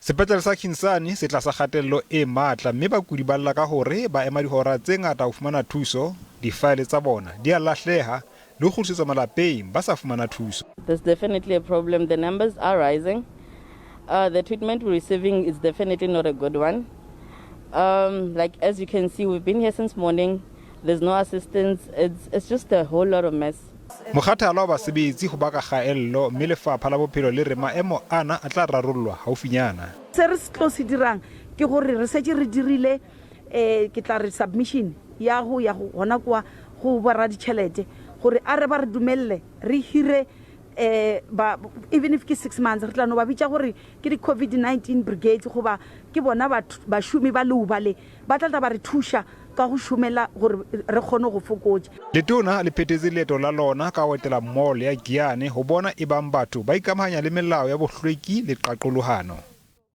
Sepetlele sa Khinsani se tlasa kgatello e matla mme bakudi ba lla ka hore ba ema dihora tse ngata ho fumana thuso, difaele tsa bona di a lahleha le ho kgutlisetswa malapeng ba sa fumana thuso. There's definitely a problem. The numbers are rising. The treatment we're receiving is definitely not a good one. Like as you can see, we've been here since morning. There's no assistance. It's just a whole lot of mess. Mokgathala wa basebetsi ho baka kgaello mme Lefapha la Bophelo le re maemo ana a tla rarollwa haufinyana. Se re tlo se dirang ke gore re šetše re dirile ke tla re submission ya go ya gona kwa go boraditšhelete gore a re ba re dumelele re hire ba even if ke 6 months re tla no ba bitša gore ke di COVID-19 brigades goba ke bona bašomi ba leuba le ba tla tla ba re thuša ka go šomela gore re kgone go fokotša. Letona le phethetse leeto la lona ka ho etela Mall ya Giyani ho bona ebang batho ba ikamahanya le melao ya bohlweki le qaqolohano.